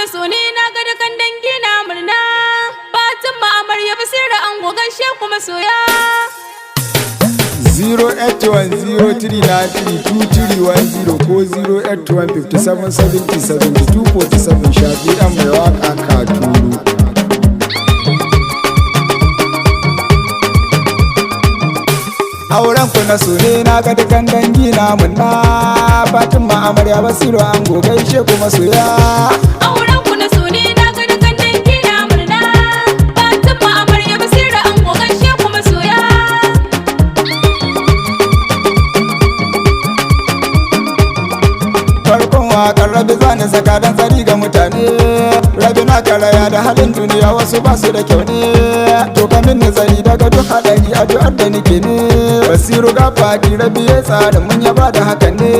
na so ne na ga dukan dangi na murna. Fatima amarya Basiru ango gaishe kuma soya. 08103932310 ko 08157707247, Shafi dan mai waka Katuru. Auren ku na so ne na ga dukan dangi na munna. Fatima amarya, Basiru ango, gaishe ku masoya. Auren ku na so ne na ga dukan dangi na murna. Fatima amarya, Basiru ango, gaishe kuma soya. Farkon waƙar Rabi zani saka don tsari ga mutane. Rabi na karaya da halin duniya, wasu ba su da kyau ne. To kamin nazari daga duk haɗari, addu'ar da nike ne. Basiru ga Fati, Rabi ya tsara mun yaba da hakan ne.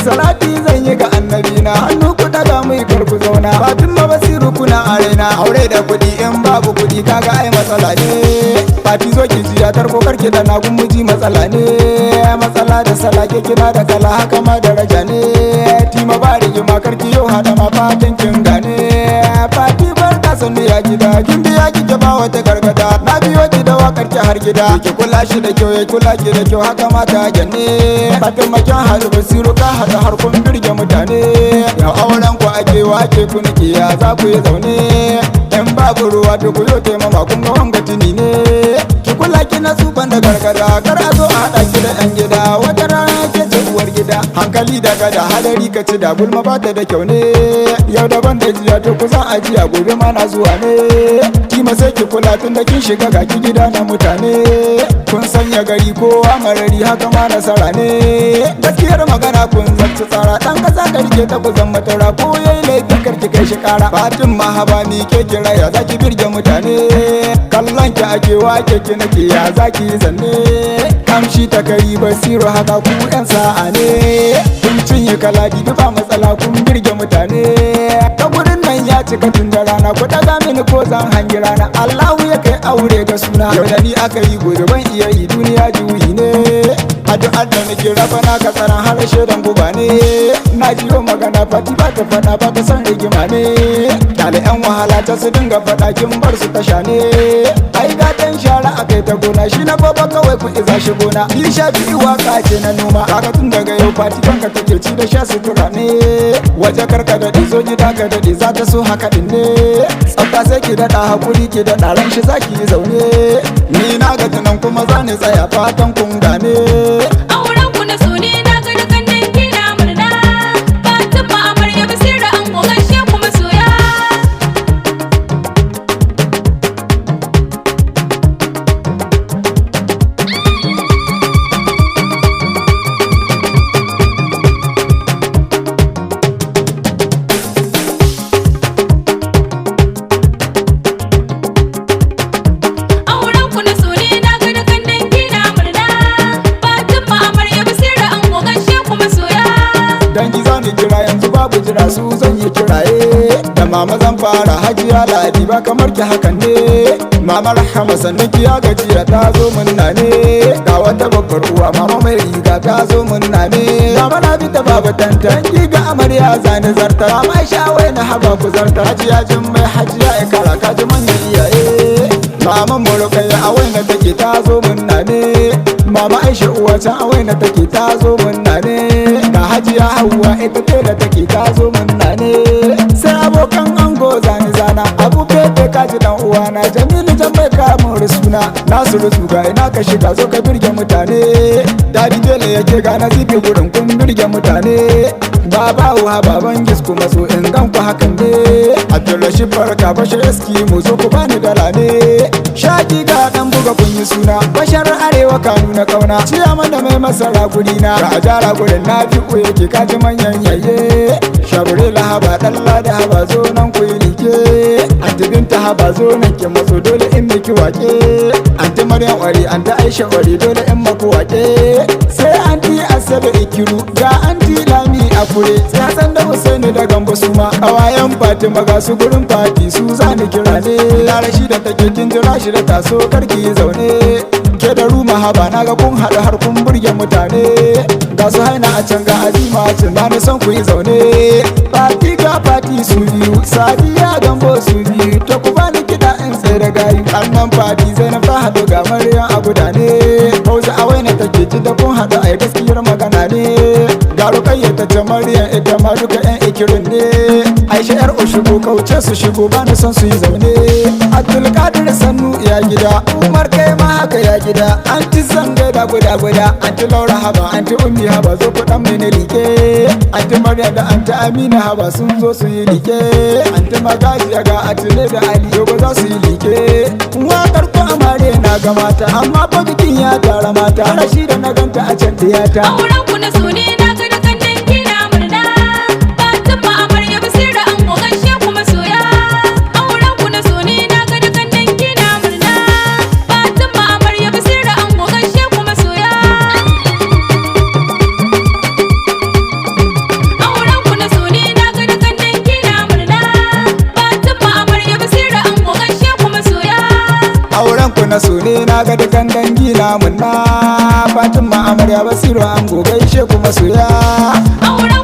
Salati zan yi ga annabi na, hannu ku daga mai karku zauna. Fatima, Basiru, kuna a raina. Aure da kuɗi, in babu kuɗi kaga ai matsala ne. Fati, zo ki jiya tarko karki da na miji matsala ne. Matsala da salake kina da kala, haka ma daraja ne. Tima ba rigima, karki yau hada ma, fatan kin gane. Fati, barka, sannu ya gida, kin biya kike ba wata gargada. Na biyo ki da wakar ki har gida. Ki kula shi da kyau, ya kula ki da kyau, haka mata gane. Fatima kin haɗu, Basiru ka haɗu, har kun birge mutane. Yau auren ku ake, wake ku nake, ya za ku yi zaune. In babu ruwa to ku yo taimama, kun ga wanga tuni ne. Ki kula ki na tsufan da gargada, kar a zo a haɗa ki da yan gida. Wata rana ke ce uwar gida. Hankali da gada hadari ka ci da gulma ba ta da kyau ne. Yau daban da jiya, to kusan ajiya gobe ma na zuwa ne. Kima sai ki kula tun da kin shiga, ga ki gida na mutane. Kun sanya gari kowa marari, haka ma nasara ne. Gaskiyar magana kun zarci tsara, dan kasa ka rike ta ku zan matara, ko yayi laifin karki kai shi kara. Fatin mahaba ni ke kira, ya zaki birge mutane. Kallon ki ake, wake ki nake, ya zaki zanne. Kamshi ta kai, Basiru, haka ku yan sa'a ne. Kun cinye kaladi ba matsala, kun birge mutane. Ta gurin nan ya cika tun da rana, ku daga mini ko zan hangi rana. Allahu ya kai aure ga suna. Yau da ni aka yi, gobe ban iya yi, duniya juyi ne. Addu'ar da nake raba na ka tsaron harshe dan guba ne. Na jiyo magana, Fati ba ta faɗa ba, ta san rigima ne. Kyale yan wahala ta su dinga faɗa, kin bar su tasha ne. Ai gatan shara a kai ta gona, shi na baba kawai ku iza shi gona. Ni Shafi waka ce na noma. Kaga tun daga yau Fati kanka take ci da sha sutura ne. Waje karka daɗe, zo gida ka daɗe, za ta so haka ɗin ne. Tsafta sai ki daɗa, hakuri ki daɗa, ran shi zaki yi zaune. Ni na ga tunan kuma za ni tsaya, fatan kun gane. Auren ku na so ne na ga dukan dangi na murna. Fatima amarya, Basiru ango, gaishe kuma soya. Auren ku na so ne na ga dukan dangi na murna. Fatima amarya, Basiru ango, gaishe kuma soya. Dangi za ni kira yanzu, babu jira, su zan yi kiraye. Da mama zan fara, Hajiya Ladi, ba kamar ki hakan ne. Mama Rahama, sannan ki ya gajiya ta zo munna ne. Ga wata babbar uwa, mama mai riga ta zo munna ne. Mama na bi ta baba tantan ki ga amarya zani zarta. Mama Aisha wai na haba ku zarta. Hajiya jin mai, Hajiya Ikara, kaji manyan iyaye. Maman Murukaya a waina take ta zo munna ne. Mama Aisha uwa can a waina take ta zo munna ne. Ga Hajiya Hauwa, ita tela take ta zo munna ne. Sai abokan ango zani zana. Abu Pepe, kaji dan uwana. Jamilu jan mai kamun suna. Nasiru Zuga, ina ka shiga, zo ka birge mutane. Dadi Dole yake ga Nazifi gurin, kun birge mutane. Baba uwa baban gis kuma so in gan ku hakan ne. Abdulrashid farka, Bashir Eski mu zo ku bani dala ne. Shaki ga dan buga, kun yi suna. Bashar Arewa ka nuna kauna. Ciyaman da mai masara guri na. Ga ajara gurin na fi yake, kaji manyan yaye. Shabure lahaba dan lada haba, zo nan ku yi like. Anti Binta haba, zo nan ki matso, dole in miki wake. Anti Maryam wari, anti Aisha wari, dole in maku wake. Sai anti Asabe Ikiru, ga anti Lami a kure. Sai Hassan da Usaini da Gambo suma. Kawayen Fatima ga su gurin Fati, su za ni kira ne. Larashi da take kin jira shi da taso karki yi zaune. Ke da Ruma haba, na ga kun haɗu har kun burge mutane. Ga su haina a can, ga Azima a can, ba ni son ku yi zaune. Fati ga Fati su biyu. Sadiya Gambo su biyu, to ku bani kiɗa in tsaye da gayu. Annan Fati Zainab ta haɗu ga Maryam a guda ne. Fauza a waina take ji da kun haɗu ai gaskiyar magana ne. Ga Rukayya ta ce Maryam ita ma duka 'yan ikirin ne. Aisha 'yar Oshigo kauce su shigo bani son su yi zaune. Abdulkadir Sannu ya gida, Umar kai ma haka ya gida. Anti Zanga da guda guda, Anti Laura haba, Anti Ummi haba, zo ku dan mini like. Anti Maryam da Anti Amina haba sun zo su yi like. Anti Magajiya ga Atile da Ali dogo za su yi like. Wakar ku amare na ga mata, amma fa bikin ya tara mata. Rashida na ganta a can tiyata. Auren ku na so ne na ga dukan dangi na murna. Fatima amarya Basira an gaishe ku masoya. Auren ku na so ne na ga dukan dangi na murna. Fatima amarya Basira an gaishe ku masoya. Auren ku na so ne na ga dukan dangi na murna. Fatima amarya Basira an gaishe ku masoya. Auren ku na so ne na ga dukan dangi na munna. Fatima amarya, Basiru ango, gaishe ku masoya. Auren